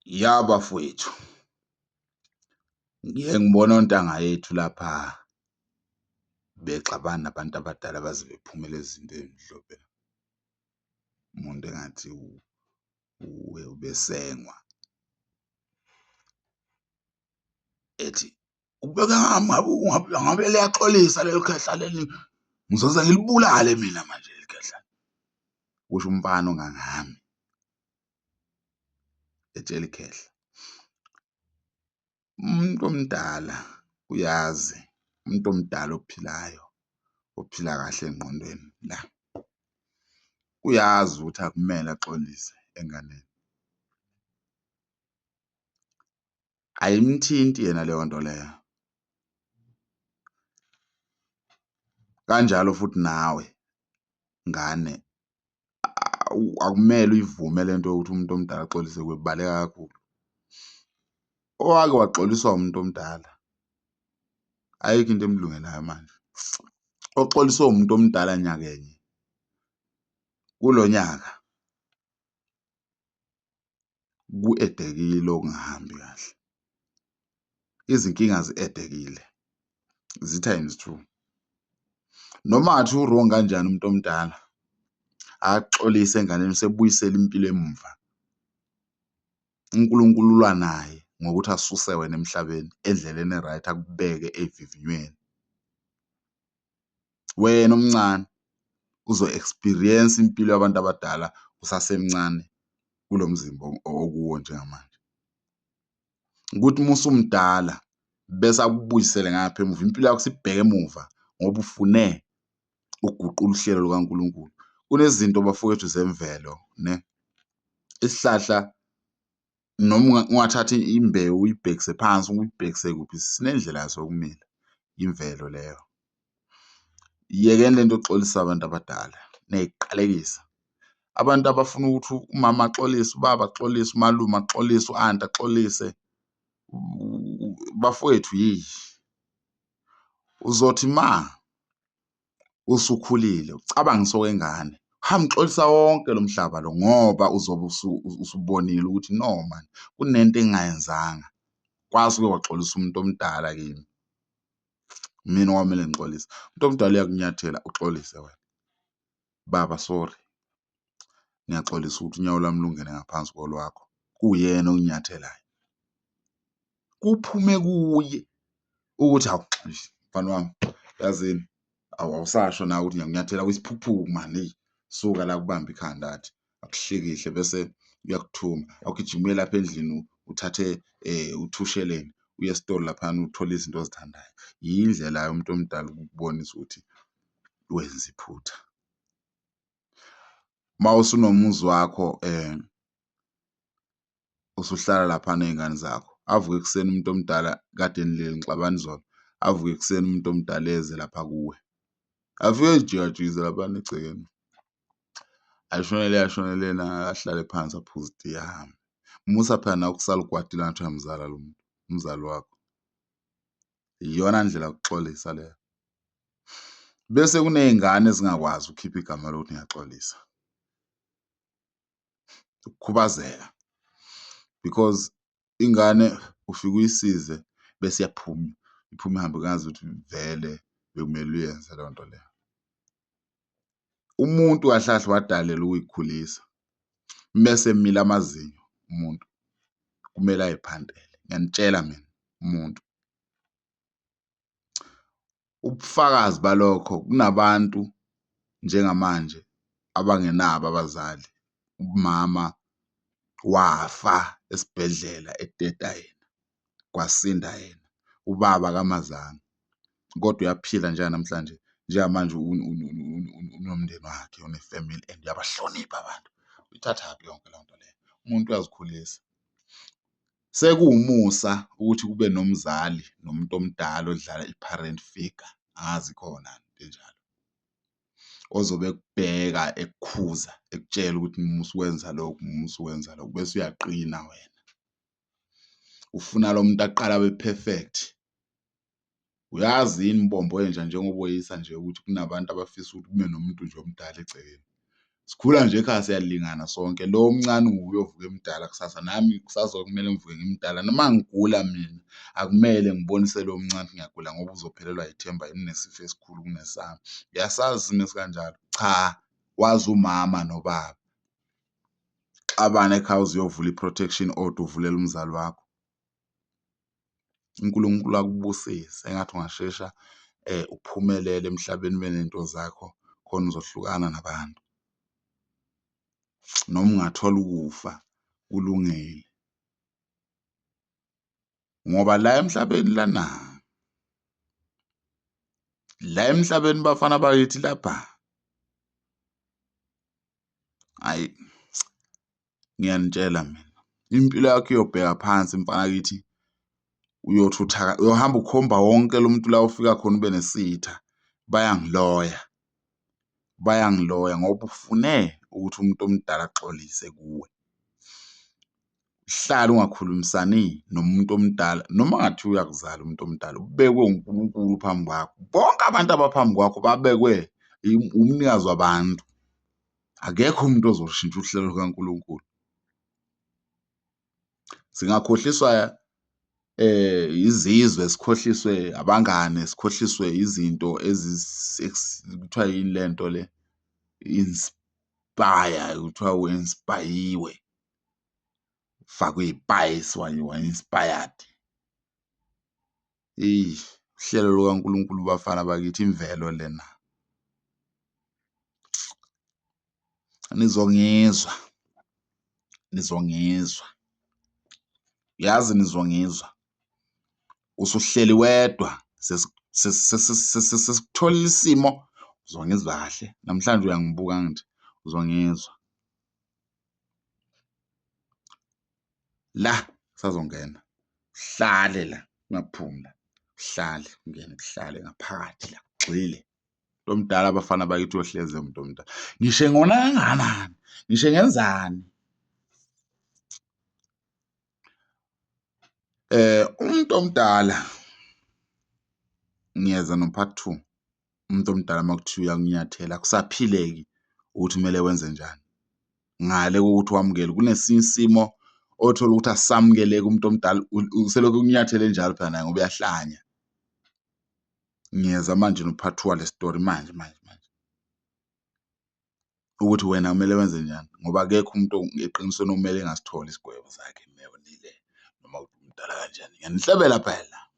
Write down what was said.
Ya bafowethu, ngiye ngibone ontanga yethu lapha bexabana nabantu abadala baze bephume lezi zinto ey'mhlophe, umuntu engathi ubesengwa. Ethi, ngabe liyaxolisa leli khehla leli, ngizoze ngilibulale mina manje leli khehla, kusho umfana ongangami etshela ikhehla. Umuntu omdala uyazi, umuntu omdala ophilayo, ophila kahle engqondweni la, uyazi ukuthi akumele axolise enganeni. Ayimthinti yena leyo nto leyo. Kanjalo futhi nawe ngane akumele uyivume le nto yokuthi umuntu omdala axolise kuwe, baleka kakhulu. Owake waxoliswa umuntu omdala ayikho into emlungelayo manje, oxoliswe umuntu omdala nyakenye, kulo nyaka ku-edekile okungahambi kahle, izinkinga zi-edekile zi-times two. Noma kungathiwa u-wrong kanjani umuntu omdala akakuxolise enganeni usebuyisela impilo emumva. UNkulunkulu ulwa naye ngokuthi asuse wena emhlabeni endleleni e-right akubeke ey'vivinyweni. Wena omncane uzo-experience impilo yabantu abadala usasemncane kulo mzimba okuwo njengamanje. Ukuthi uma usumdala bese akubuyisele ngapha emuva, impilo yakho isibheke emuva ngoba ufune ukuguqula uhlelo lukaNkulunkulu. Kunezinto bafowethu zemvelo ne, isihlahla noma ungathatha imbewu uyibhekise phansi, uyibhekise kuphi, sinendlela yaso yokumila, imvelo leyo. Yekeni lento yokuxolisa abantu abadala, niyayiqalekisa. Abantu abafuna ukuthi umama axolise, ubaba axolise, umalume axolise, u-anti axolise, bafowethu yeyi, uzothi ma usukhulile ucabangise okwengane, uhambe uxolisa wonke lo mhlaba lo ngoba uzobe usubonile ukuthi no mani kunento engingayenzanga, kwasuke kwaxolisa umuntu omdala kimi, mina okwamele ngixolise. Umuntu omdala uyakunyathela uxolise wena, baba sorry, ngiyaxolisa ukuthi unyawo lwami lungene ngaphansi kolwakho, kuwuyena okunyathelayo. Kuphume kuye ukuthi hawu eish mfana wami yazini awusasho nawe ukuthi ngiyakunyathela uyisiphukuphuku mani eyi, suka la akubambe ikhanda athi akuhlikihle bese uyakuthuma, awugijime uye lapha endlini uthathe uthusheleni uye esitolo laphayana uthole izinto ozithandayo. Yindlela yomuntu omdala ukukubonisa ukuthi wenza iphutha. Uma usunomuzi wakho usuhlala lapha ney'ngane zakho, avuke ekuseni umuntu omdala kade nilele nixabane izolo, avuke ekuseni umuntu omdala eze lapha kuwe, afike ey'jikajikise laphayana egcekeni, ashone le ashone lena, ahlale phansi aphuze itiye ahambe. Musa phela nawe ukusala ukwatile engathi uyamzala lo muntu, umzali wakho. Iyona ndlela yokuxolisa leyo. Bese kuney'ngane ezingakwazi ukukhipha igama lokuthi ngiyaxolisa, ukukhubazeka because ingane ufike uyisize bese iyaphuma, iphume ihambe ngazuthi vele bekumele uyenze leyo nto leyo. Umuntu kahle kahle wadalelwa ukuy'khulisa, mese emila amazinyo umuntu kumele ay'phantele, ngiyanitshela mina umuntu. Ubufakazi balokho kunabantu njengamanje abangenabo abazali, umama wafa esibhedlela eteta yena, kwasinda yena, ubaba akamazanga kodwa uyaphila njenganamhlanje, njengamanje unomndeni wakhe une-family and uyabahlonipha abantu. Uyithathaphi yonke leyo nto leyo? Umuntu uyazikhulisa. Sekuwumusa ukuthi kube nomzali nomuntu omdala odlala i-parent figure, angazi ikhona yini into enjalo, ozobe ekubheka ekukhuza, ekutshela ukuthi musa ukwenza lokhu, musa ukwenza lokhu bese uyaqina wena. Ufuna lo muntu aqale abe-perfect. Uyazi yini mbombo wenja njengoba weyisa nje ukuthi kunabantu abafisa ukuthi kube nomuntu nje omdala egcekeni. Sikhula nje ekhaya siyalingana sonke, lo omncane nguye ovuka emdala kusasa nami kusasa kumele ngivuke ngimdala noma ngigula mina akumele ngibonise lo omncane ukuthi ngiyagula ngoba uzophelelwa ithemba yena unesifo esikhulu kunesami. Uyasazi isimo esikanjalo? Cha, wazi umama nobaba. Xabane ekhaya uze uyovula i-protection order uvulele umzali wakho. UNkulunkulu akubusise engathi ungashesha uphumelele emhlabeni ube ney'nto zakho khona uzohlukana nabantu. Noma ungathola ukufa kulungile ngoba la emhlabeni lana, la emhlabeni bafana bakithi lapha, hhayi ngiyanitshela mina, impilo yakho iyobheka phansi mfanakithi, uyothi uyohamba ukhomba wonke lo muntu la ofika khona ube nesitha, bayangiloya, bayangiloya ngoba ufune ukuthi umuntu omdala axolise kuwe. Uhlale ungakhulumisani nomuntu omdala noma kungathiwa uyakuzala umuntu omdala, ubekwe uNkulunkulu phambi kwakho. Bonke abantu abaphambi kwakho babekwe umnikazi wabantu, akekho umuntu ozoshintsha uhlelo lukaNkulunkulu. Singakhohliswa izizwe, sikhohliswe abangane, sikhohliswe izinto kuthiwa yini le nto le, inspire, kuthiwa u-inspire-iwe, ufakwe iy'payisi wa-inspired. Eyi, uhlelo lukaNkulunkulu bafana bakithi imvelo lena. Nizongizwa, nizongizwa, yazi nizongizwa. Usuhleli wedwa sesikutholile isimo, uzongizwa kahle namhlanje uyangibuka angithi, uzongizwa. La kusazongena, uhlale la ungaphumi la, uhlale ungene kuhlale ngaphakathi la kugxile. Umuntu omdala abafana bakithi uyohlezi ewumuntu omdala. Ngisho engona kangakanani, ngisho engenzani. Umuntu omdala ngiyeza no-part two, umuntu omdala uma kuthiwa uyakunyathela akusaphileki ukuthi kumele wenze njani ngale kokuthi wamukele. Kunesinye isimo othola ukuthi asamukeleki umuntu omdala uselokhu ekunyathele enjalo phela naye ngoba uyahlanya. Ngiyeza manje no-part two wale story manje manje manje. Ukuthi wena kumele wenze njani ngoba akekho umuntu eqinisweni okumele engasitholi isigwebo sakhe mewonile noma mdala kanjani. Ngiyanihlebela phela.